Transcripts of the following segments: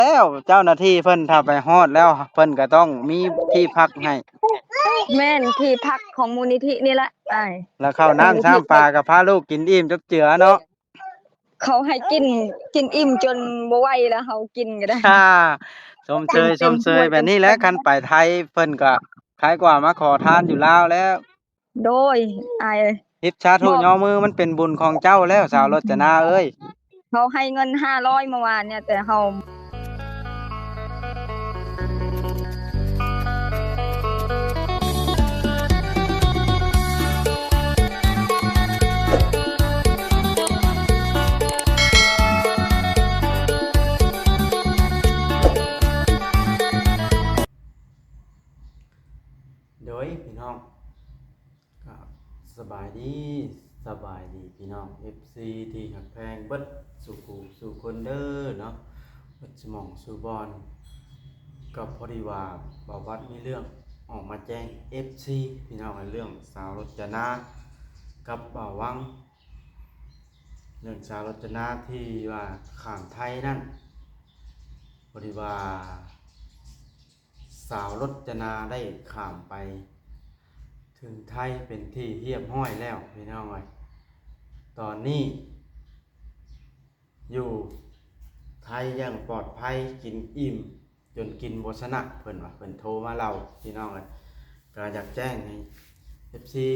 ແລ້ວ ເຈົ້າໜ້າທີ່ເພິ່ນຖ້າໄປຮອດແລ້ວ ເພິ່ນກໍຕ້ອງມີທີ່ພັກໃຫ້. ແມ່ນ ທີ່ພັກຂອງມູນນິທິນີ້ແຫຼະອ້າຍ. ແລ້ວເຂົ້ານ້ຳຊ້ຳປາກໍພາລູກກິນອີ່ມຈົບເຈືອເນາະ. ເຂົາໃຫ້ກິນ ກິນອີ່ມຈົນບໍ່ໄຫວແລ້ວ ເຮົາກິນກໍໄດ້. ຊົມເຊີຍ ຊົມເຊີຍ ແບບນີ້ແຫຼະ. ຄັນໄປໄທເພິ່ນກໍຄ້າຍກວ່າມາຂໍທານຢູ່ລາວແລ້ວ. ໂດຍອ້າຍເອີຍ ທິບສາທຸຍໍມື ມັນເປັນບຸນຂອງເຈົ້າແລ້ວ ສາວລົດຈະນາເອີຍ. ເຂົາໃຫ້ເງິນຫ້າຮ້ອຍເມື່ອວານນີ້ ແຕ່ເຮົາ ໂດຍພີ່ນ້ອງ ກໍສະບາຍດີ ສະບາຍດີພີ່ນ້ອງເອັຟຊີທີ່ຮັກແພງເບິດສູ່ຜູ້ສູ່ຄົນເດີເນາະ ເບິດສູ່ໝ່ອງສູ່ບ່ອນ. ກໍພໍດີວ່າບ່າວວັດມີເລື່ອງອອກມາແຈ້ງເອັຟຊີພີ່ນ້ອງ ເລື່ອງສາວລົດຈະນາກັບບ່າວວັງ ເລື່ອງສາວລົດຈະນາທີ່ວ່າຂ້າມໄທນັ້ນ ພໍດີວ່າ ສາວລົດຈະນາໄດ້ຂ້າມໄປເຖິງໄທເປັນທີ່ຮຽບຮ້ອຍແລ້ວພີ່ນ້ອງເອີຍ. ຕອນນີ້ຢູ່ໄທຢ່າງປອດໄພ ກິນອີ່ມຈົນກິນບໍ່ຊະນະ ເພິ່ນວ່າ ເພິ່ນໂທມາເລົ່າພີ່ນ້ອງເອີຍ. ກໍຢາກແຈ້ງໃຫ້ເອັຟຊີ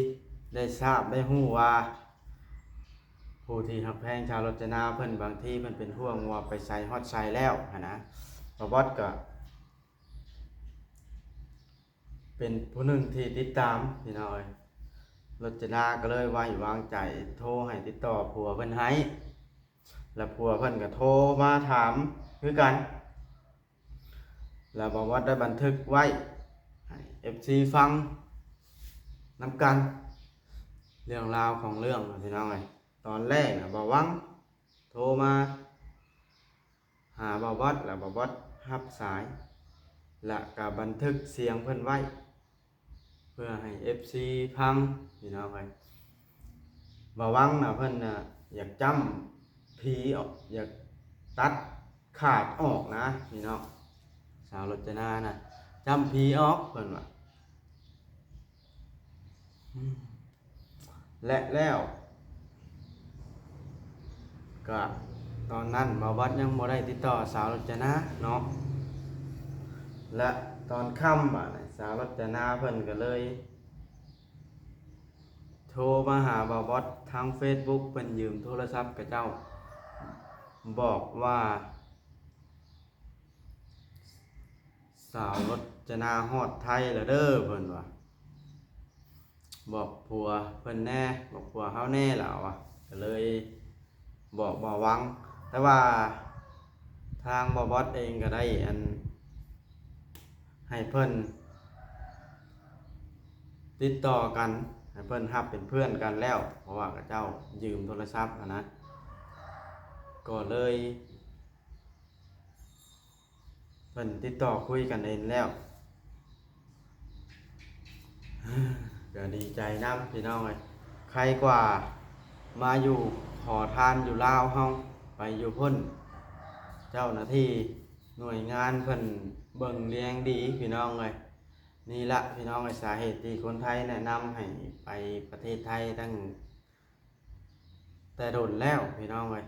ໄດ້ຊາບໄດ້ຮູ້ວ່າ ຜູ້ທີ່ຮັກແພງສາວລົດຈະນາເພິ່ນ ບາງທີເພິ່ນເປັນຫ່ວງວ່າໄປໃສຮອດໃສແລ້ວຫັ້ນນະ. ບ່າວວັດກໍ ເປັນຜູ້ໜຶ່ງທີ່ຕິດຕາມພີ່ນ້ອງເອີຍ ລົດຈະນາກໍເລີຍໄວ້ວາງໃຈໂທໃຫ້ຕິດຕໍ່ຜົວເພິ່ນໃຫ້ ແລ້ວຜົວເພິ່ນກໍໂທມາຖາມຄືກັນ ແລ້ວບ່າວວັດໄດ້ບັນທຶກໄວ້ໃຫ້ເອັຟຊີຟັງນຳກັນ ເລື່ອງລາວຂອງເລື່ອງພີ່ນ້ອງເອີຍ. ຕອນແລກນະ ບ່າວວັງໂທມາ ຫາບ່າວວັດ ແລ້ວບ່າວວັດຮັບສາຍ ແລ້ວກໍບັນທຶກສຽງເພິ່ນໄວ້ ເພື່ອໃຫ້ເອັຟຊີຟັງພີ່ນ້ອງເອີຍ. ບ່າວວັງນະ ເພິ່ນນະຢາກຈ້ຳຜີອອກ ຢາກຕັດຂາດອອກນະພີ່ນ້ອງ. ສາວລົດຈະນານະ ຈ້ຳຜີອອກ ເພິ່ນວ່າ ອືມ ແລະແລ້ວກະຕອນນັ້ນບ່າວວັດຍັງບໍ່ໄດ້ຕິດຕໍ່ສາວລົດຈະນາເນາະ ແລະຕອນຄ່ຳບາດນີ້ສາວລົດຈະນາເພິ່ນກໍເລີຍໂທມາຫາບ່າວວັດທາງເຟສບຸກ ເພິ່ນຢືມໂທລະສັບເຂົາເຈົ້າ ບອກວ່າ ສາວລົດຈະນາຮອດໄທແລ້ວເດີ ເພິ່ນວ່າ ບອກຜົວເພິ່ນແດ່ ບອກຜົວເຮົາແດ່ລະວ່າ. ກໍເລີຍບອກບ່າວວັງ ແຕ່ວ່າທາງບ່າວວັດເອງກໍໄດ້ອັນ ໃຫ້ເພິ່ນຕິດຕໍ່ກັນ ໃຫ້ເພິ່ນຮັບເປັນເພື່ອນກັນແລ້ວ ເພາະວ່າເຂົາເຈົ້າຢືມໂທລະສັບຫັ້ນນະ ກໍເລີຍ ເພິ່ນຕິດຕໍ່ຄຸຍກັນເອງແລ້ວ ກໍດີໃຈນຳພີ່ນ້ອງເອີຍ. ໄຄກວ່າມາຢູ່ຂໍທານຢູ່ລາວເຮົາ ໄປຢູ່ພຸ້ນ ເຈົ້າໜ້າທີ່ໜ່ວຍງານເພິ່ນເບິ່ງລຽງດີພີ່ນ້ອງເອີຍ. ນີ້ລະພີ່ນ້ອງເອີຍ ສາເຫດທີ່ຄົນໄທແນະນຳໃຫ້ໄປປະເທດໄທຕັ້ງແຕ່ດົນແລ້ວພີ່ນ້ອງເອີຍ.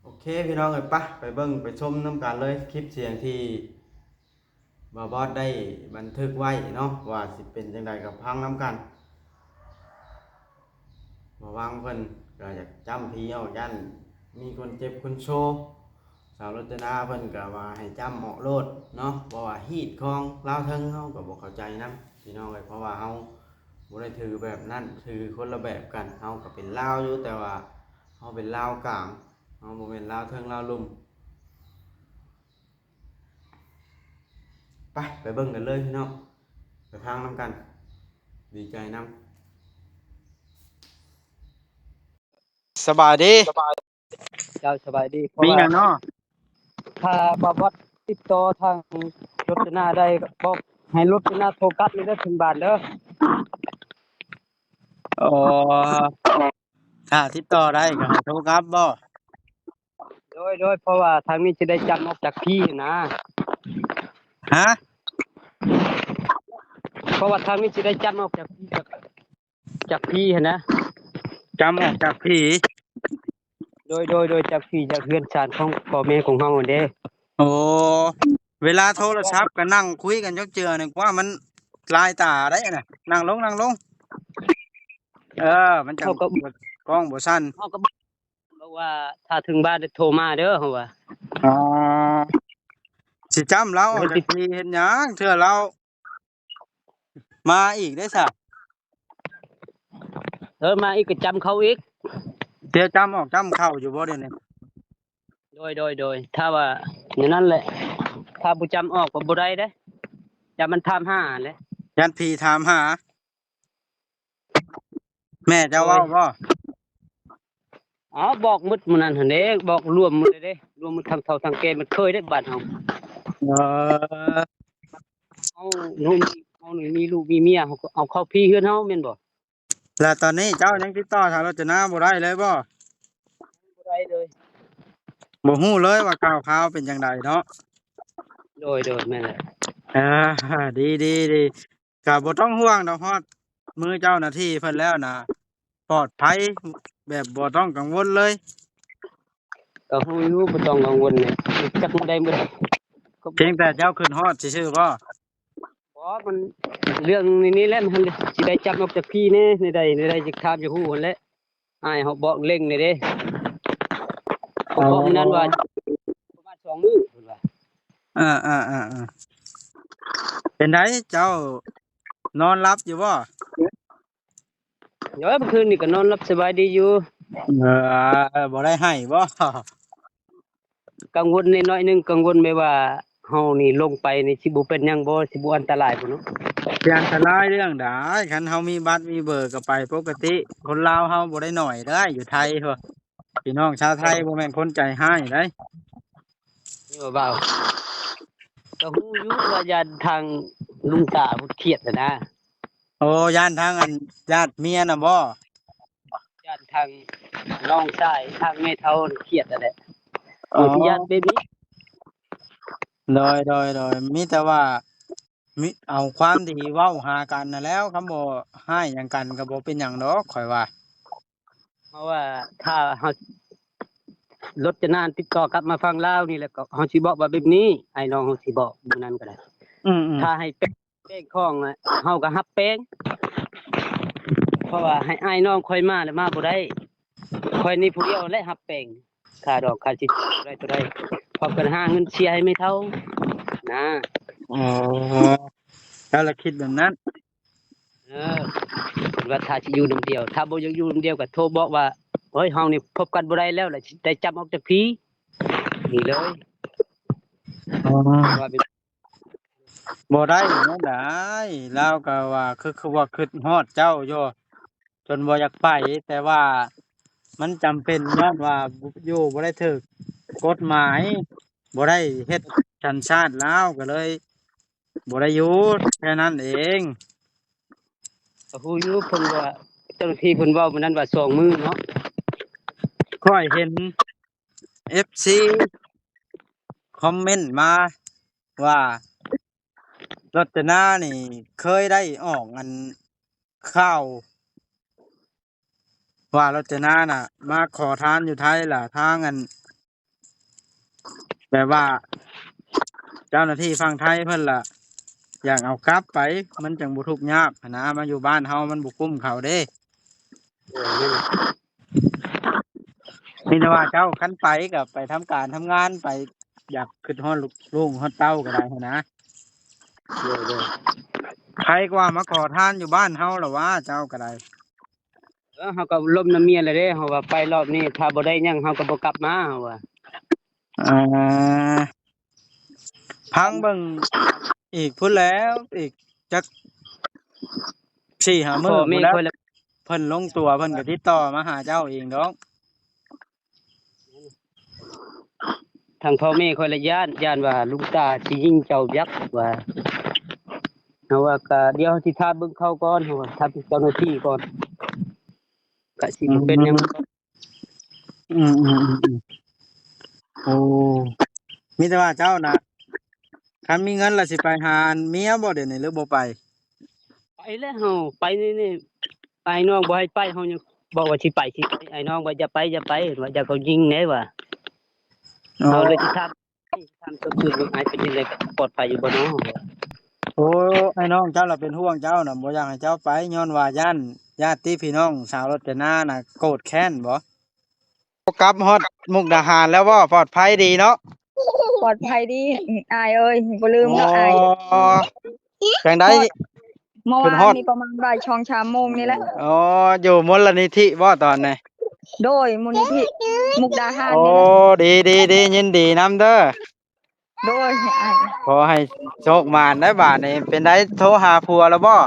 ໂອເຄພີ່ນ້ອງເອີຍ ປະ ໄປເບິ່ງໄປຊົມນຳກັນເລີຍ ຄລິບສຽງທີ່ບ່າວບອດໄດ້ບັນທຶກໄວ້ເນາະ ວ່າຊິເປັນຈັ່ງໃດກໍຟັງນຳກັນ. ບ່າວວັງເພິ່ນກໍຢາກຈ້ຳຜີອອກ ຢ້ານມີຄົນເຈັບຄົນໂຊ. ສາວລົດຈະນາເພິ່ນກໍວ່າໃຫ້ຈ້ຳອອກໂລດເນາະ ເພາະວ່າຮີດຄອງລາວເທິງ ເຮົາກໍບໍ່ເຂົ້າໃຈນຳພີ່ນ້ອງເອີຍ ເພາະວ່າເຮົາບໍ່ໄດ້ຖືແບບນັ້ນ ຖືຄົນລະແບບກັນ. ເຮົາກໍເປັນລາວຢູ່ ແຕ່ວ່າເຮົາເປັນລາວກາງ ເຮົາບໍ່ແມ່ນລາວເທິງລາວລຸ່ມ. ໄປ ໄປເບິ່ງກັນເລີຍພີ່ນ້ອງ ໄປຟັງນຳກັນ ດີໃຈນຳ. ສະບາຍດີ ເຈົ້າ ສະບາຍດີ. ມີຫຍັງເນາະ? ຖ້າບ່າວບອດຕິດຕໍ່ທາງລົດຈະນາໄດ້ ບອກໃຫ້ລົດຈະນາໂທກັບເດີ ເຖິງບ້ານເດີ. ອໍ ຖ້າຕິດຕໍ່ໄດ້ກໍໃຫ້ໂທກັບບໍ? ໂດ ໂດຍ ໂດຍ ເພາະວ່າທາງນີ້ຊິໄດ້ຈຳອອກຈາກຜີຫັ້ນນະ. ຮະ? ເພາະວ່າທາງນີ້ຊິໄດ້ຈຳອອກຈາກຜີ ຈາກ ຈາກຜີຫັ້ນນະ. ຈຳອອກຈາກຜີ? ໂດຍ ໂດຍ ໂດຍ ຈາກຜີ ຈາກເຮືອນຊານຂອງພໍ່ແມ່ຂອງເຮົາຫັ້ນເດ້. ໂອ້ ເວລາໂທລະສັບກໍນັ່ງຄຸຍກັນຈັກເທື່ອນີ້ ກວ່າມັນລາຍຕາໄດ໋ນະ. ນັ່ງລົງ ນັ່ງລົງ. ເອີ ມັນຈັ່ງ ເຮົາກໍ ກ້ອງບໍ່ສັ່ນ. ເຮົາກໍບອກວ່າຖ້າເຖິງບ້ານໂທມາເດີ ເຮົາວ່າ. ອໍ ຊິຈຳລາວອອກຈາກຜີເຮັດຫຍັງ ເທື່ອລາວມາອີກເດ້ຊະ. ເອີ ມາອີກກໍຈຳເຂົ້າອີກ. ເຈົ້າຈຳອອກຈຳເຂົ້າຢູ່ບໍ່ດຽວນີ້? ໂດຍ ໂດຍ ໂດຍ ຖ້າວ່າແນວນັ້ນແຫຼະ ຖ້າບໍ່ຈຳອອກກໍບໍ່ໄດ້ເດ້ ຢ້ານມັນຖາມຫາແຫຼະ ຢ້ານຜີຖາມຫາ. ແມ່ເຈົ້າເວົ້າບໍ່? ເອົາ ບອກໝົດມື້ນັ້ນຫັ້ນເດ້ ບອກລວມໝົດເລີຍເດ້ ລວມໝົດທັງເຖົ້າທັງແກ່ ມັນເຄີຍເດ້ບ້ານເຮົາ. ເອີ ເຮົາ ເຮົານີ້ມີລູກມີເມຍ ເຮົາກໍເອົາເຂົ້າຜີເຮືອນເຮົາແມ່ນບໍ່? ແລ້ວຕອນນີ້ເຈົ້າຍັງຕິດຕໍ່ສາວລົດຈະນາບໍ່ໄດ້ເລີຍບໍ່? ບໍ່ໄດ້ເລີຍ ບໍ່ຮູ້ເລີຍວ່າຂ່າວຄາວເປັນຈັ່ງໃດເນາະ. ໂດຍ ໂດຍ ແມ່ນແຫຼະ. ເອີ ດີ ດີ ດີ ກໍບໍ່ຕ້ອງຫ່ວງດອກ ຮອດມືເຈົ້າໜ້າທີ່ເພິ່ນແລ້ວນະ ປອດໄພ ແບບບໍ່ຕ້ອງກັງວົນເລີຍ. ກໍຮູ້ຢູ່ ບໍ່ຕ້ອງກັງວົນແຫຼະ ຈັກມື້ໃດມື້ໃດ ພຽງແຕ່ເຈົ້າຄຶດຮອດຊື່ໆບໍ່? ບໍ່ ມັນເລື່ອງນີ້ແຫຼະ ມັນຊິໄດ້ຈັບນົກຈັບຜີແດ່ ແນວໃດແນວໃດ ຢາກຖາມຢາກຮູ້ຫັ້ນແຫຼະ ອ້າຍເຮົາບອກເລັ່ງແດ່ເດ້. ເຂົາບອກມື້ນັ້ນວ່າປະມານສອງມື້ເພິ່ນວ່າ. ເອີໆ ເປັນໃດ ເຈົ້ານອນຫຼັບຢູ່ບໍ່? ໂອ້ຍ ເມື່ອຄືນນີ້ກໍນອນຫຼັບສະບາຍດີຢູ່. ເອີ ບໍ່ໄດ້ໄຫ້ບໍ່? ກັງວົນໜ້ອຍໜຶ່ງ ກັງວົນແບບວ່າເຮົານີ້ລົງໄປນີ້ຊິບໍ່ເປັນຫຍັງບໍ່ ຊິບໍ່ອັນຕະລາຍບໍ່ເນາະ? ຊິອັນຕະລາຍເລື່ອງໃດ ຄັນເຮົາມີບັດມີເບີກໍໄປປົກກະຕິ. ຄົນລາວເຮົາບໍ່ໄດ້ໜ້ອຍເດ້ ຢູ່ໄທພຸ້ນ ພີ່ນ້ອງຊາວໄທບໍ່ແມ່ນຄົນໃຈຮ້າຍໃດ. ເອີ ເວົ້າ ກໍຮູ້ຢູ່ວ່າຢ້ານທາງລຸງຕາເພິ່ນຄຽດຫັ້ນນະ. ໂອ້ ຢ້ານທາງອັນຍາດເມຍນະບໍ່? ຢ້ານທາງນ້ອງຊາຍ ທາງແມ່ເຖົ້າຄຽດຫັ້ນແຫຼະ. ໂອ້ ເຮົາຊິຢ້ານແບບນີ້. ໂດຍ ໂດຍ ໂດຍ ມີແຕ່ວ່າ ມີ ເອົາຄວາມດີເວົ້າຫາກັນຫັ້ນແຫຼ້ວ ຄຳບໍ່ຮ້າຍຫຍັງກັນກໍບໍ່ເປັນຫຍັງດອກ ຂ້ອຍວ່າ. ເພາະວ່າຖ້າເຮົາ ລົດຈະນານຕິດຕໍ່ກັບມາຝັ່ງລາວນີ້ແຫຼະ ກໍເຮົາຊິບອກວ່າແບບນີ້ ອ້າຍນ້ອງເຮົາຊິບອກມື້ນັ້ນກໍໄດ້. ອືມໆ ຖ້າໃຫ້ແປງ ແປງຂອງນະ ເຮົາກໍຮັບແປງ ເພາະວ່າໃຫ້ອ້າຍນ້ອງຂ້ອຍມາແລ້ວມາບໍ່ໄດ້ ຂ້ອຍນີ້ຜູ້ດຽວແຫຼະຮັບແປງ ຄ່າດອກຄ່າຊິນໄດ້ເທົ່າໃດ ເພາະເພິ່ນຫາເງິນເສຍໃຫ້ແມ່ເຖົ້ານະ. ອໍ ເຈົ້າລະຄິດແບບນັ້ນ. ເອີ ເພິ່ນວ່າຖ້າຊິຢູ່ນຳດຽວ ຖ້າບໍ່ຢາກຢູ່ນຳດຽວກໍໂທບອກວ່າ ໂອ້ຍ ເຮົານີ້ພົບກັນບໍ່ໄດ້ແລ້ວ ລະຊິໄດ້ຈຳອອກຈາກຜີນີ້ເລີຍ. ອໍ ວ່າແບບ ບໍ່ໄດ້ແນວໃດ ລາວກໍວ່າຄື ຄືວ່າຄຶດຮອດເຈົ້າຢູ່ ຈົນບໍ່ຢາກໄປ ແຕ່ວ່າມັນຈຳເປັນ ຍ້ອນວ່າຢູ່ບໍ່ໄດ້ຖືກກົດໝາຍ ບໍ່ໄດ້ເຮັດສັນຊາດລາວ ກໍເລີຍບໍ່ໄດ້ຢູ່ ແຄ່ນັ້ນເອງ. ກໍຮູ້ຢູ່ ເພິ່ນວ່າ ເຈົ້າໜ້າທີ່ເພິ່ນເວົ້າມື້ນັ້ນວ່າສອງມື້ເນາະ. ຂ້ອຍເຫັນເອັຟຊີຄອມເມັນມາວ່າ ລົດຈະນານີ້ເຄີຍໄດ້ອອກອັນຂ່າວວ່າ ລົດຈະນານະມາຂໍທານຢູ່ໄທ ລະທາງອັນ ແບບວ່າເຈົ້າໜ້າທີ່ຝັ່ງໄທເພິ່ນລະຢາກເອົາກັບໄປ ມັນຈັ່ງບໍ່ທຸກຍາກຫັ້ນນະ ມາຢູ່ບ້ານເຮົາມັນບໍ່ກຸ້ມເຂົາເດ້. ເອີ ແມ່ນ ມີແຕ່ວ່າເຈົ້າຄັນໄປກໍໄປທຳການທຳງານ ໄປຢາກຄຶດຮອດລູກຮອດເຕົ້າກໍໄດ້ຫັ້ນນະ. ໂດຍ ໂດຍ ໃຜກວ່າມາຂໍທານຢູ່ບ້ານເຮົາລະວ່າ ເຈົ້າກໍໄດ້. ເອີ ເຮົາກໍລົມນຳເມຍແລ້ວເດ້ ເຮົາວ່າໄປຮອບນີ້ ຖ້າບໍ່ໄດ້ຫຍັງເຮົາກໍບໍ່ກັບມາ ເຮົາວ່າ. ອ່າ ພັງເບິ່ງອີກພຸ້ນແຫຼ້ວ ອີກຈັກສີ່ຫ້າມື້ພຸ້ນແຫຼ້ວ ເພິ່ນລົງຕົວ ເພິ່ນກໍຕິດຕໍ່ມາຫາເຈົ້າເອງດອກ. ທາງພໍ່ແມ່ຂ້ອຍລະຢ້ານ ຢ້ານວ່າລຸງຕາຊິຍິງເຈົ້າ ຢ້ານວ່າ ເຮົາວ່າກະດຽວເຮົາຊິຖາມເບິ່ງເຂົາກ່ອນ ເຮົາວ່າຖາມເຈົ້າໜ້າທີ່ກ່ອນ ກະຊິບໍ່ເປັນຫຍັງ. ອືມ ອືມ ອືມ ອືມ. ໂອ້ ມີແຕ່ວ່າເຈົ້ານະ ຄັນມີເງິນລະຊິໄປຫາອັນເມຍບໍ່ດຽວນີ້ ຫຼືບໍ່ໄປ? ໄປແລ້ວເຮົາ ໄປນີ້ ນີ້ ອ້າຍນ້ອງບໍ່ໃຫ້ໄປ ເຮົາຍັງບອກວ່າຊິໄປ ຊິ ອ້າຍນ້ອງວ່າຢ່າໄປ ຢ່າໄປ ວ່າຢ້ານເຂົາຍິງເດ້ວ່າ. ອໍ ເຮົາເລີຍຊິຖາມ ຖາມສົດຊື່ວ່າອ້າຍເປັນຈັ່ງໃດ ປອດໄພຢູ່ບໍ່ນໍ? ໂອ້ ອ້າຍນ້ອງເຈົ້າລະເປັນຫ່ວງເຈົ້ານະ ບໍ່ຢາກໃຫ້ເຈົ້າໄປ ຍ້ອນວ່າຢ້ານຍາດຕິພີ່ນ້ອງສາວລົດຈະນານະໂກດແຄ້ນບໍ? ກັບຮອດມຸກດາຫານແລ້ວບໍ່? ປອດໄພດີເນາະ? ປອດໄພດີອ້າຍເອີຍ ບໍ່ລືມເນາະອ້າຍ. ອໍ ຈັ່ງໃດ? ເມື່ອວານນີ້ປະມານບ່າຍສອງສາມໂມງນີ້ແຫຼະ. ອໍ ຢູ່ມູນລະນິທິບໍ່ຕອນນີ້? ໂດຍ ມູນນິທິມຸກດາຫານ. ໂອ້ ດີໆໆ ຍິນດີນຳເດີ. ໂດຍ ຂໍໃຫ້ໂຊກໝານໄດ໋ບາດນີ້. ເປັນໃດ ໂທຫາຜົວແລ້ວບໍ່?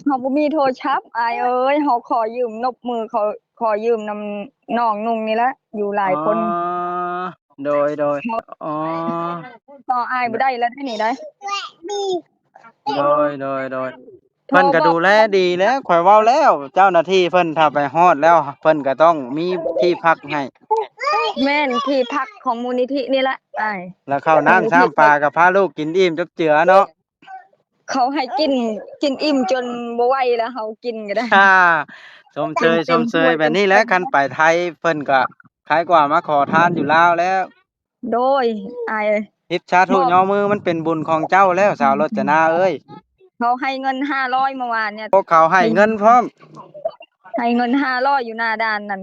ເຮົາບໍ່ມີໂທລະສັບອ້າຍເອີຍ ເຮົາຂໍຢືມນົບມື ຂໍ ຂໍຢືມນຳນ້ອງນຸ່ງນີ້ແຫຼະ ຢູ່ຫຼາຍຄົນ. ອໍ ໂດຍໆ ເຮົາ ອໍ ຕໍ່ອ້າຍບໍ່ໄດ້ແລ້ວເດ້ນີ້ໄດ໋. ໂດຍໆໆ ເພິ່ນກໍດູແລດີແລ້ວ ຂ້ອຍເວົ້າແລ້ວ ເຈົ້າໜ້າທີ່ເພິ່ນຖ້າໄປຮອດແລ້ວ ເພິ່ນກໍຕ້ອງມີທີ່ພັກໃຫ້. ແມ່ນ ທີ່ພັກຂອງມູນນິທິນີ້ແຫຼະອ້າຍ. ແລ້ວເຂົ້ານ້ຳຊ້ຳປາກໍພາລູກກິນອີ່ມຈົບເຈືອເນາະ. ເຂົາໃຫ້ກິນ ກິນອີ່ມຈົນບໍ່ໄຫວແລ້ວ ເຮົາກິນກໍໄດ້. ຊົມເຊີຍ ຊົມເຊີຍ ແບບນີ້ແຫຼະ ຄັນໄປໄທເພິ່ນກໍຄ້າຍກວ່າມາຂໍທານຢູ່ລາວແລ້ວ. ໂດຍອ້າຍ ທິບສາທຸຍໍມື ມັນເປັນບຸນຂອງເຈົ້າແລ້ວ ສາວລົດຈະນາເອີຍ. ເຂົາໃຫ້ເງິນຫ້າຮ້ອຍເມື່ອວານນີ້. ໂອ້ ເຂົາໃຫ້ເງິນພ້ອມ? ໃຫ້ເງິນຫ້າຮ້ອຍຢູ່ໜ້າດ່ານນັ້ນ.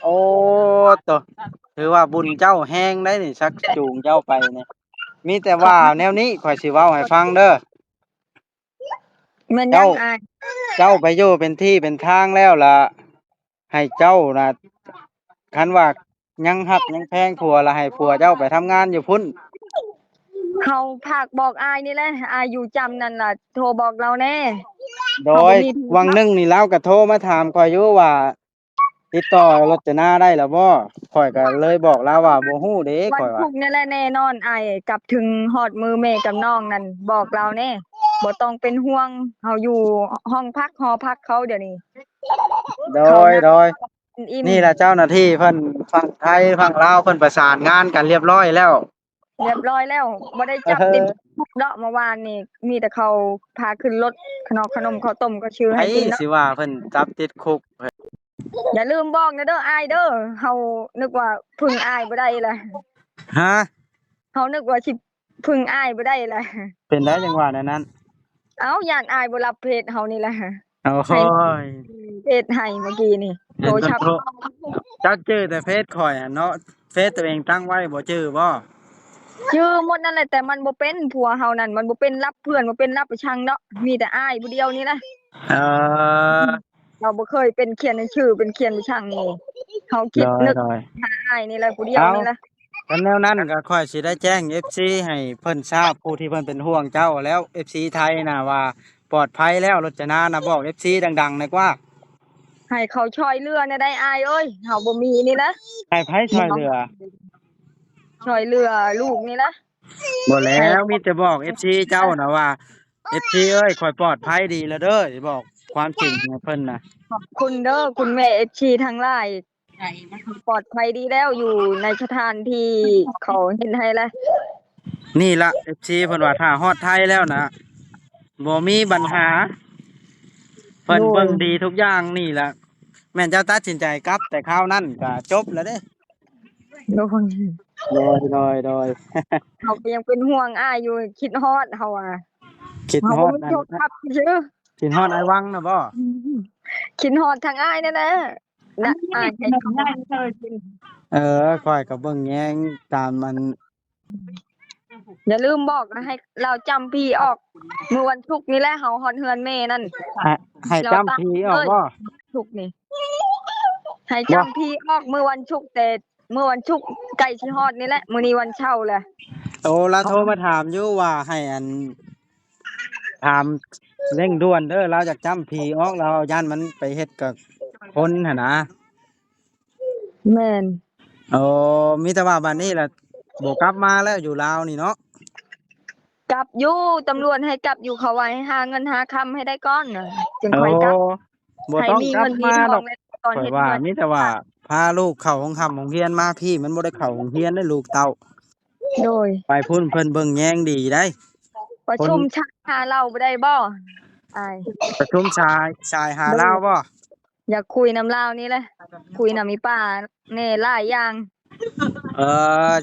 ໂອ້ ໂຕ ຖືວ່າບຸນເຈົ້າແຮງໄດ໋ນີ້ ຊັກຈູງເຈົ້າໄປນີ້. ມີແຕ່ວ່າແນວນີ້ ຂ້ອຍຊິເວົ້າໃຫ້ຟັງເດີ. ແມ່ນຫຍັງອ້າຍ? ເຈົ້າໄປຢູ່ເປັນທີ່ເປັນທາງແລ້ວລະ ໃຫ້ເຈົ້ານະ ຄັນວ່າຍັງຮັກຍັງແພງຜົວລະ ໃຫ້ຜົວເຈົ້າໄປທຳງານຢູ່ພຸ້ນ. ເຮົາຝາກບອກອ້າຍນີ້ແຫຼະ ອ້າຍຢູ່ຈ້ຳນັ້ນລະ ໂທບອກລາວແດ່. ໂດຍ ຫວ່າງໜຶ່ງນີ້ລາວກໍໂທມາຖາມຂ້ອຍຢູ່ວ່າ ຕິດຕໍ່ລົດຈະນາໄດ້ລະບໍ່? ຂ້ອຍກໍເລີຍບອກລາວວ່າບໍ່ຮູ້ເດ້ ຂ້ອຍວ່າ. ວັນສຸກນີ້ແຫຼະແນ່ນອນ ອ້າຍກັບເຖິງຮອດມືແມ່ກັບນ້ອງນັ້ນ ບອກລາວແນ່ ບໍ່ຕ້ອງເປັນຫ່ວງ ເຮົາຢູ່ຫ້ອງພັກຫໍພັກເຂົາດຽວນີ້. ໂດຍ ໂດຍ ນີ້ລະເຈົ້າໜ້າທີ່ເພິ່ນ ຝັ່ງໄທຝັ່ງລາວເພິ່ນປະສານງານກັນລຽບຮ້ອຍແລ້ວ. ລຽບຮ້ອຍແລ້ວ ບໍ່ໄດ້ຈັບຕິດຄຸກເນາະ ເມື່ອວານນີ້ມີແຕ່ເຂົາພາຂຶ້ນລົດ ຂະໜອກຂະໜົມເຂົ້າຕົ້ມກໍຊື້ໃຫ້ກິນເນາະ. ຊິວ່າເພິ່ນຈັບຕິດຄຸກ. ຢ່າລືມບອກແດ່ເດີອ້າຍເດີ ເຮົານຶກວ່າເພິ່ງອ້າຍບໍ່ໄດ້ລະ. ຮະ? ເຮົານຶກວ່າຊິເພິ່ງອ້າຍບໍ່ໄດ້ລະ. ເປັນໄດ້ຈັ່ງວ່າແນວນັ້ນ? ເອົ້າ ຢ້ານອ້າຍບໍ່ຮັບເຟສເຮົານີ້ລະ. ໂອ້ຍ ເຟສໃຫ້ເມື່ອກີ້ນີ້ ໂທລະສັບ ຈັກຈື່ແຕ່ເຟສຂ້ອຍຫັ້ນເນາະ ເຟສຕົວເອງຕັ້ງໄວ້ບໍ່ຈື່ບໍ່? ຈື່ໝົດນັ້ນແຫຼະ ແຕ່ມັນບໍ່ເປັນ ຜົວເຮົານັ້ນມັນບໍ່ເປັນລັບເພື່ອນ ບໍ່ເປັນລັບໄປຊັງເນາະ ມີແຕ່ອ້າຍຜູ້ດຽວນີ້ແຫຼະ. ເອີ ເຮົາບໍ່ເຄີຍເປັນຂຽນໜັງສື ເປັນຂຽນໄປຊັງນີ້ ເຮົາຄິດນຶກຫາອ້າຍນີ້ແຫຼະ ຜູ້ດຽວນີ້ແຫຼະ. ຄັນແນວນັ້ນກໍຂ້ອຍຊິໄດ້ແຈ້ງເອັຟຊີໃຫ້ເພິ່ນຊາບ ຜູ້ທີ່ເພິ່ນເປັນຫ່ວງເຈົ້າແລ້ວ ເອັຟຊີໄທນະວ່າປອດໄພແລ້ວ ລົດຈະນານະ ບອກເອັຟຊີດັງໆແດ່ກວ່າ ໃຫ້ເຂົາຊ່ອຍເຫຼືອແດ່ໄດ໋ອ້າຍເອີຍ ເຮົາບໍ່ມີນີ້ນະ. ໃຫ້ໃຜຊ່ອຍເຫຼືອ? ຊ່ອຍເຫຼືອລູກນີ້ນະ. ບໍ່ແລ້ວ ມີແຕ່ບອກເອັຟຊີເຈົ້ານະວ່າ ເອັຟຊີເອີຍ ຂ້ອຍປອດໄພດີແລ້ວເດີ ບອກຄວາມຈິງໃຫ້ເພິ່ນນະ. ຂອບຄຸນເດີ ຄຸນແມ່ເອັຟຊີທັງຫຼາຍ. ປອດໄພດີແລ້ວ ຢູ່ໃນສະຖານທີ່ເຂົາເຮັດໃຫ້ລະ. ນີ້ລະ ເອັຟຊີ ເພິ່ນວ່າຖ້າຮອດໄທແລ້ວນະ ບໍ່ມີບັນຫາ ເພິ່ນເບິ່ງດີທຸກຢ່າງ. ນີ້ລະ ແມ່ນເຈົ້າຕັດສິນໃຈກັບ ແຕ່ຄາວນັ້ນກະຈົບລະເດ້. ໂດຍ ໂດຍ ໂດຍ ໂດຍ ເຮົາກໍຍັງເປັນຫ່ວງອ້າຍຢູ່ ຄິດຮອດເຮົາວ່າ ຄິດຮອດ ເຮົາບໍ່ມີໂທລະສັບຊື່ ຄິດຮອດອ້າຍວັງນະບໍ່? ຄິດຮອດທາງອ້າຍນັ້ນແຫຼະ. ນະ ອ້າຍໃຫ້ເຂົາ ເອີ ຂ້ອຍກໍເບິ່ງແຍງຕາມອັນ ຢ່າລືມບອກໃຫ້ລາວຈ້ຳຜີອອກ ມື້ວັນສຸກນີ້ແຫຼະ ເຮົາຮອດເຮືອນແມ່ນັ້ນ ໃຫ້ ໃຫ້ຈ້ຳຜີອອກບໍ່? ສຸກນີ້ ໃຫ້ຈ້ຳຜີອອກມື້ວັນສຸກ ແຕ່ມື້ວັນສຸກໃກ້ຊິຮອດນີ້ແຫຼະ ມື້ນີ້ວັນເສົາແຫຼະ. ໂອ້ ລາວໂທມາຖາມຢູ່ວ່າໃຫ້ອັນ ຖາມເລັ່ງດ່ວນເດີ ລາວຢາກຈ້ຳຜີອອກ ລາວຢ້ານມັນໄປເຮັດກັບຄົນຫັ້ນນະ. ແມ່ນ. ໂອ້ ມີແຕ່ວ່າບັດນີ້ລະບໍ່ກັບມາແລ້ວ ຢູ່ລາວນີ້ເນາະ? ກັບຢູ່ ຕຳຫຼວດໃຫ້ກັບຢູ່ ເຂົາວ່າໃຫ້ຫາເງິນຫາຄຳໃຫ້ໄດ້ກ່ອນ ຈຶ່ງຄ່ອຍກັບ. ໂອ້ ບໍ່ຕ້ອງກັບມາດອກ ຂ້ອຍວ່າມີແຕ່ວ່າ ພາລູກເຂົ້າໂຮງຮ່ຳໂຮງຮຽນມາພີ້ ມັນບໍ່ໄດ້ເຂົ້າໂຮງຮຽນເດ້ລູກເຕົ້າ. ໂດຍ ໄປພຸ້ນເພິ່ນເບິ່ງແຍງດີໄດ໋. ປະຊຸມ ຄົນ ຊາຍຫາເຫຼົ່າບໍ່ໄດ້ບໍ່ອ້າຍ? ປະຊຸມຊາຍ ຊາຍຫາ ໂດຍ ລາວບໍ່? ຢາກຄຸຍນຳລາວນີ້ແຫຼະ ຄຸຍນຳອີ່ປ້າແດ່ຫຼາຍຢ່າງ. ເອີ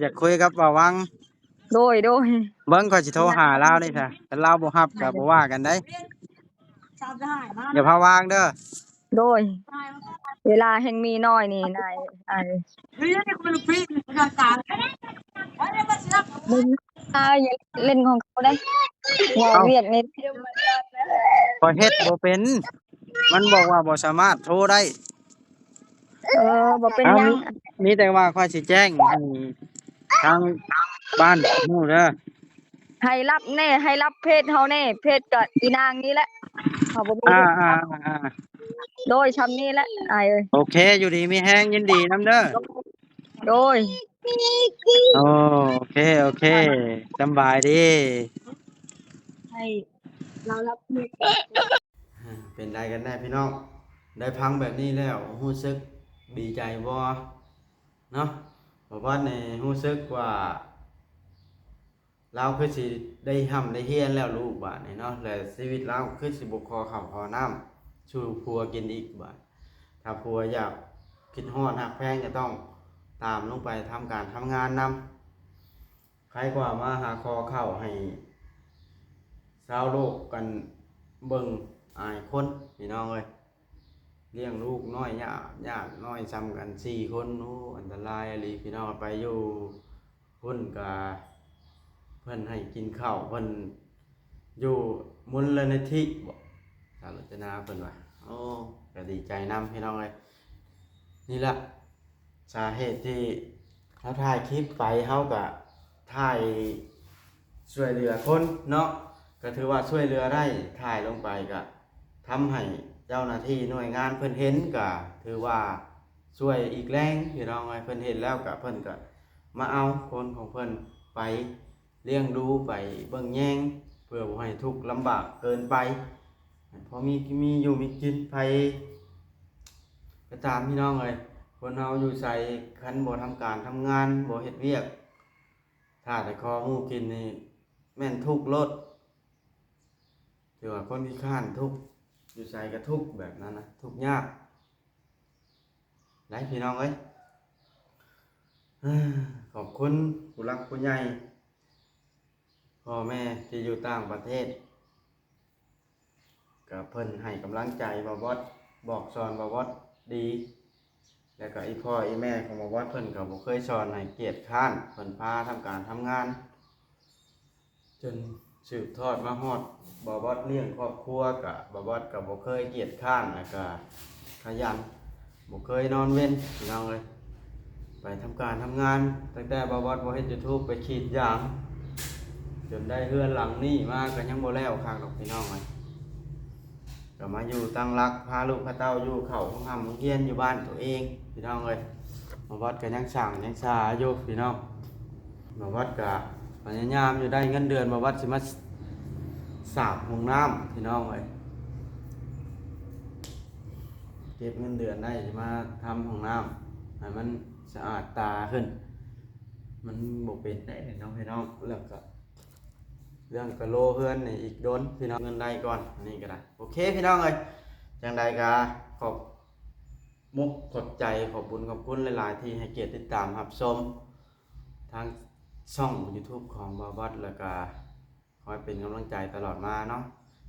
ຢາກຄຸຍກັບບ່າວວັງ. ໂດຍ ໂດຍ ເບິ່ງຂ້ອຍຊິໂທຫາລາວນີ້ຊະ ຄັນລາວບໍ່ຮັບກໍບໍ່ວ່າກັນໄດ໋. ຢ່າພາວາງເດີ. ໂດຍ ເວລາແຮ່ງມີໜ້ອຍນີ້ນາຍ ອ້າຍ ເອີ ຢ່າຫຼິ້ນຂອງເຂົາໄດ໋ ເວົ້າວຽກນີ້. ຂ້ອຍເຮັດບໍ່ເປັນ ມັນບອກວ່າບໍ່ສາມາດໂທໄດ້. ເອີ ບໍ່ເປັນຫຍັງ ມີ ມີແຕ່ວ່າຂ້ອຍຊິແຈ້ງໃຫ້ທາງບ້ານຮູ້ເດີ. ໃຫ້ລັບແດ່ ໃຫ້ລັບເພຈເຮົາແດ່ ເພຈກະອີນາງນີ້ແຫຼະ ເຮົາບໍ່ມີ. ອ່າໆໆ ໂດຍ ຊ່ຳນີ້ແຫຼະອ້າຍເອີຍ. ໂອເຄ ຢູ່ດີມີແຮງ ຍິນດີນຳເດີ. ໂດຍ ໂອເຄ ໂອເຄ ສຳບາຍດີ. ໃຫ້ລາວລັບເພຈ ເປັນໃດກັນແດ່ພີ່ນ້ອງ ໄດ້ຟັງແບບນີ້ແລ້ວຮູ້ສຶກດີໃຈບໍ່ເນາະ? ບ່າວວັດນີ້ຮູ້ສຶກວ່າ ລາວຄືຊິໄດ້ຮ່ຳໄດ້ຮຽນແລ້ວລູກບາດນີ້ເນາະ ແລະ ຊີວິດລາວຄືຊິບໍ່ຂໍເຂົ້າຂໍນ້ຳສູ່ຜົວກິນອີກບາດ. ຖ້າຜົວຢາກຄິດຮອດຮັກແພງກໍຕ້ອງຕາມລົງໄປທຳການທຳງານນຳ. ໃຜກວ່າມາຫາຂໍເຂົ້າໃຫ້ຊາວໂລກກັນເບິ່ງອາຍຄົນ ພີ່ນ້ອງເອີຍ. ລ້ຽງລູກນ້ອຍຍາກ ຍາກນ້ອຍຊ່ຳກັນສີ່ຄົນ ໂອ້ ອັນຕະລາຍອີ່ຫຼີພີ່ນ້ອງ. ໄປຢູ່ພຸ້ນກະເພິ່ນໃຫ້ກິນເຂົ້າ ເພິ່ນຢູ່ມູນລະນິທິບໍ ສາວລົດຈະນາເພິ່ນວ່າ. ໂອ້ ກະດີໃຈນຳພີ່ນ້ອງເອີຍ. ນີ້ລະສາເຫດທີ່ເຮົາຖ່າຍຄລິບໄປ ເຮົາກະຖ່າຍຊ່ວຍເຫຼືອຄົນເນາະ ກະຖືວ່າຊ່ວຍເຫຼືອໄດ້. ຖ່າຍລົງໄປກະ ທຳໃຫ້ເຈົ້າໜ້າທີ່ໜ່ວຍງານເພິ່ນເຫັນ ກະຖືວ່າຊ່ວຍອີກແຮງພີ່ນ້ອງເອີຍ. ເພິ່ນເຫັນແລ້ວກະເພິ່ນກະມາເອົາຄົນຂອງເພິ່ນໄປລ້ຽງດູ ໄປເບິ່ງແຍງ ເພື່ອບໍ່ໃຫ້ທຸກລຳບາກເກີນໄປ ພໍມີ ມີຢູ່ມີກິນ. ໃຜກໍຕາມພີ່ນ້ອງເອີຍ ຄົນເຮົາຢູ່ໃສ ຄັນບໍ່ທຳການທຳງານ ບໍ່ເຮັດວຽກ ຖ້າແຕ່ຂໍໝູ່ກິນນີ້ແມ່ນທຸກໂລດ. ຖືວ່າຄົນຂີ້ຄ້ານທຸກ ຢູ່ໃສກໍທຸກ ແບບນັ້ນນະ ທຸກຍາກໄດ໋ພີ່ນ້ອງເອີຍ. ຂອບຄຸນຜູ້ຫຼັກຜູ້ໃຫຍ່ ພໍ່ແມ່ທີ່ຢູ່ຕ່າງປະເທດ ກໍເພິ່ນໃຫ້ກຳລັງໃຈບ່າວບອດ ບອກສອນບ່າວບອດດີ ແລ້ວກໍອີ່ພໍ່ອີ່ແມ່ຂອງບ່າວບອດ ເພິ່ນກໍບໍ່ເຄີຍສອນໃຫ້ກຽດຄ້ານ ເພິ່ນພາທຳການທຳງານ ຈົນສືບທອດມາຮອດບ່າວບອດລ້ຽງຄອບຄົວ ກະບ່າວບອດກໍບໍ່ເຄີຍກຽດຄ້ານ ແລ້ວກະຂະຫຍັນ ບໍ່ເຄີຍນອນເວັນພີ່ນ້ອງເອີຍ. ໄປທຳການທຳງານ ຕັ້ງແຕ່ບ່າວບອດບໍ່ເຮັດ YouTube ໄປສີດຢາມ ຈົນໄດ້ເຮືອນຫຼັງນີ້ມາ ກໍຍັງບໍ່ແລ້ວຄັກດອກພີ່ນ້ອງເອີຍ. ກໍມາຢູ່ຕັ້ງຫຼັກ ພາລູກພາເຕົ້າຢູ່ເຂົ້າໂຮງຮ່ຳໂຮງຮຽນຢູ່ບ້ານຕົວເອງພີ່ນ້ອງເອີຍ. ບ່າວບອດກໍຍັງສ້າງຍັງສາຢູ່ພີ່ນ້ອງ. ບ່າວບອດກໍພະຍາຍາມຢູ່ ໄດ້ເງິນເດືອນ ບ່າວບອດຊິມາສາບຫ້ອງນ້ຳພີ່ນ້ອງເອີຍ. ເກັບເງິນເດືອນໄດ້ຊິມາທຳຫ້ອງນ້ຳໃຫ້ມັນສະອາດຕາຂຶ້ນ. ມັນບໍ່ເປັນໄດ໋ເນາະພີ່ນ້ອງ. ແລ້ວກໍເລື່ອງກະໂລເຮືອນນີ້ອີກດົນພີ່ນ້ອງ ເງິນໄດ້ກ່ອນ ອັນນີ້ກໍໄດ້. ໂອເຄພີ່ນ້ອງເອີຍ ຈັ່ງໃດກໍຂອບມຸກຂອບໃຈ ຂອບບຸນຂອບຄຸນຫຼາຍໆ ທີ່ໃຫ້ກຽດຕິດຕາມຮັບຊົມທາງຊ່ອງ YouTube ຂອງບ່າວບອດ ແລ້ວກໍ ຄອຍເປັນກຳລັງໃຈຕະຫຼອດມາເນາະ.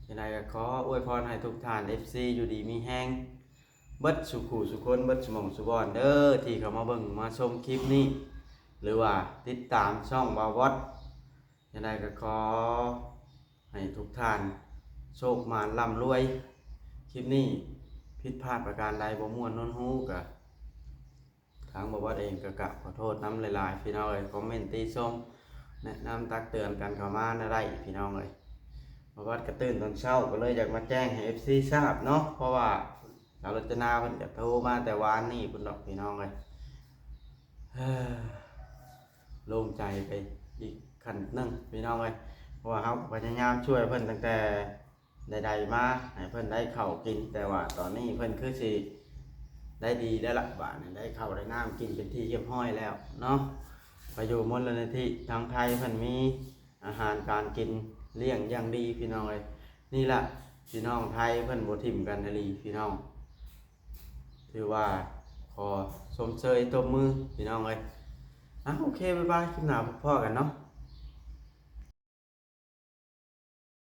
ຈັ່ງໃດກໍຂໍອວຍພອນໃຫ້ທຸກທ່ານ ເອັຟຊີ ຢູ່ດີມີແຮງເບິດສູ່ຄູ່ສູ່ຄົນ ເບິດສູ່ໝ່ອງສູ່ບ່ອນເດີ ທີ່ເຂົ້າມາເບິ່ງມາຊົມຄລິບນີ້ ຫຼືວ່າຕິດຕາມຊ່ອງບ່າວບອດ. ຈັ່ງໃດກໍຂໍໃຫ້ທຸກທ່ານໂຊກໝານລ່ຳລວຍ. ຄລິບນີ້ຜິດພາດປະການໃດ ບໍ່ມ່ວນນວນຫູ ກໍ ທາງບ່າວບອດເອງກໍກະຂໍໂທດນຳຫຼາຍໆ ພີ່ນ້ອງເອີຍ. ຄອມເມັນຕິຊົມ ແນະນຳຕັກເຕືອນກັນເຂົ້າມານະໄດ້ພີ່ນ້ອງເອີຍ. ບ່າວບອດກໍຕື່ນຕອນເຊົ້າ ກໍເລີຍຢາກມາແຈ້ງໃຫ້ ເອັຟຊີ ຊາບເນາະ ເພາະວ່າສາວລົດຈະນາເພິ່ນກໍໂທມາແຕ່ວານນີ້ພຸ້ນດອກພີ່ນ້ອງເອີຍ. ໂລ່ງໃຈໄປອີກຂັ້ນໜຶ່ງພີ່ນ້ອງເອີຍ ເພາະວ່າເຮົາກໍພະຍາຍາມຊ່ວຍເພິ່ນຕັ້ງແຕ່ ໃດໆມາໃຫ້ເພິ່ນໄດ້ເຂົ້າກິນ ແຕ່ວ່າຕອນນີ້ເພິ່ນຄືຊິ ໄດ້ດີແລ້ວລະ ບາດນີ້ໄດ້ເຂົ້າໄດ້ນ້ຳກິນເປັນທີ່ຮຽບຮ້ອຍແລ້ວເນາະ. ໄປຢູ່ມູນນິທິທາງໄທເພິ່ນມີອາຫານການກິນລ້ຽງຢ່າງດີພີ່ນ້ອງເອີຍ. ນີ້ລະ ພີ່ນ້ອງໄທເພິ່ນບໍ່ຖິ້ມກັນອີ່ຫຼີພີ່ນ້ອງ. ຖືວ່າຂໍຊົມເຊີຍຕົບມືພີ່ນ້ອງເອີຍ. ອ່າ ໂອເຄ ບາຍບາຍ ຄລິບໜ້າພໍ້ກັນເນາະ.